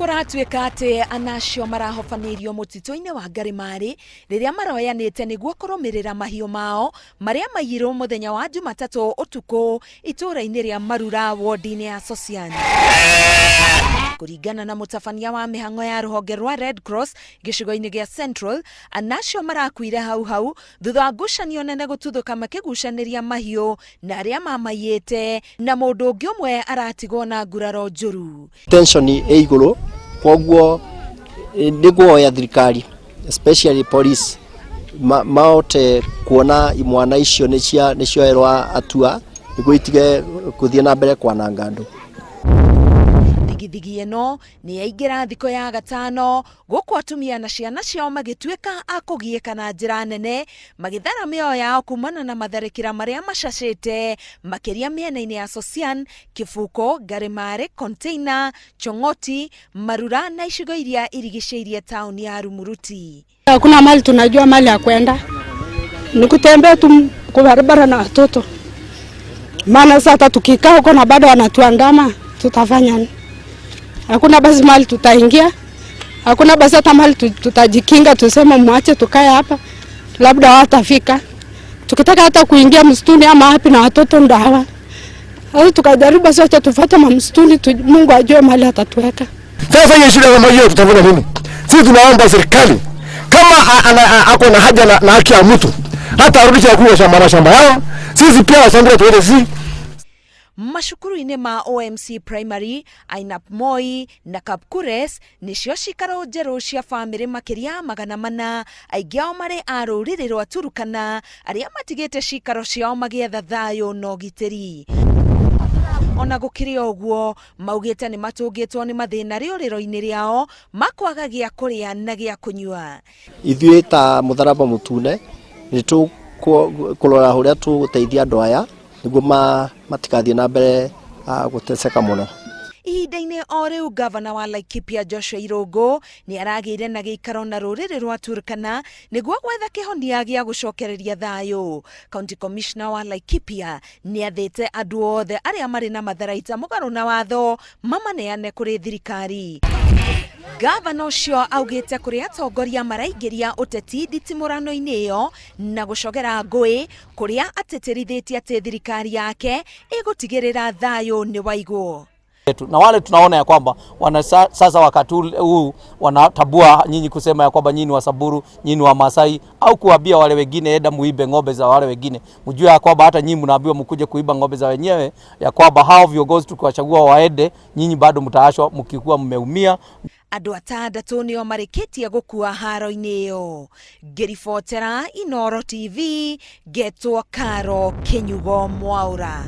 Kũratuĩka atĩ ana acio marahobanĩirio mũtitũ-inĩ wa Ngarĩmarĩ rĩrĩa maroyanĩte nĩguo kũrũmĩrĩra mahiũ mao marĩa maiyirwo mũthenya wa Jumatatũ ũtukũ itũũra-inĩ rĩa Marura wodi-inĩ ya Sosiani. Kũringana na mũtabania wa mĩhang'o ya rũhonge rwa Red Cross gĩcigo-inĩ gĩa Central, ana acio marakuire hau hau thutha wa ngucanio nene gũtuthũka makĩgucanĩria mahiũ na arĩa mamaiyĩte na mũndũ ũngĩ ũmwe aratigwo na nguraro njũru. Tension ĩ igũrũ, koguo nĩ guoya thirikari, especially police, mahote kuona imwana icio nĩ cioerwo hatua nĩguo itige gũthiĩ na mbere kwananga andũ. Thigithigi ĩno nĩ yaingĩra thikũ ya gatano gũkũ atumia na ciana ciao magĩtuĩka a kũgiĩka na njĩra nene magĩthara mĩoyo yao kumana na matharĩkĩra marĩa macacĩte makĩria mĩena-inĩ ya Sosian, Kĩbuko, Ngarĩmarĩ, Container, Chong'oti, Marura na icigo iria irigicĩirie taũni ya Rumuruti. Hakuna mali tunajua mali ya kwenda, ni kutembea tu kwa barabara na watoto, maana sasa hata tukikaa huko na bado wanatuandama, tutafanya nini? Hakuna basi mali tutaingia, hakuna basi hata mali tutajikinga, tuseme mwache tukae hapa, labda watafika. Tukitaka hata kuingia msituni ama wapi na watoto ndo hawa. Sasa tukajaribu basi, acha tufuate mamsituni tu, Mungu ajue mahali atatuweka. Sasa hiyo shida kama hiyo tutafanya nini? Sisi tunaomba serikali kama ako na haja na haki ya mtu hata arudishe wakuu shamba na shamba yao. Sisi pia wasambura tuende si Macukuru-inĩ ma OMC Primary, Ainap Moi na Kapkures nĩcio cikaro njerũ cia bamĩrĩ makĩria 400, aingĩ ao marĩ a rũrĩrĩ rwa Turkana arĩa matigĩte cikaro ciao magĩetha thayũ na ũgitĩri. Ona gũkĩrĩ o ũguo, maugĩte nĩ matũngĩtwo nĩ mathĩna rĩũrĩro-inĩ rĩao ma kwaga gĩa kũrĩa na gĩa kũnyua. Ithuĩ ta Mũtharaba Mũtune nĩ tũkũrora ũrĩa tũgũteithia andũ aya nĩguo matikathiĩ na mbere gũteseka mũno. Ihinda-inĩ o rĩu gavana wa Laikipia Joshua Irũngũ nĩ aragĩire na gĩikaro na rũrĩrĩ rwa Turkana nĩguo gwetha kĩhonia gĩa gũcokereria thayũ. County Commissioner wa Laikipia nĩ athĩte andũ othe arĩa marĩ na matharaita mũgarũ na watho mamaneane kũrĩ thirikari. Gavana ũcio augĩte kũrĩ atongoria maraingĩria ũteti nditimũrano-inĩ ĩyo na gũcogera ngũĩ kũrĩa atĩtĩrithĩtie atĩ thirikari yake ĩgũtigĩrĩra thayũ nĩ waigwo. Na wale tunaona ya kwamba wana sasa wakati huu wanatabua nyinyi kusema ya kwamba nyinyi ni Wasamburu, nyinyi ni Wamasai, au kuambia wale wengine enda muibe ng'ombe za wale wengine. Mjue ya kwamba hata nyinyi mnaambiwa mkuje kuiba ng'ombe za wenyewe, ya kwamba hao viongozi tukiwachagua waende, nyinyi bado mtaashwa mkikuwa mmeumia. Andũ atandatũ nĩo marĩkĩtie gũkua haro-inĩ ĩyo. Ngĩribotera Inooro TV, ngetwo Karo Kĩnyugo Mwaũra.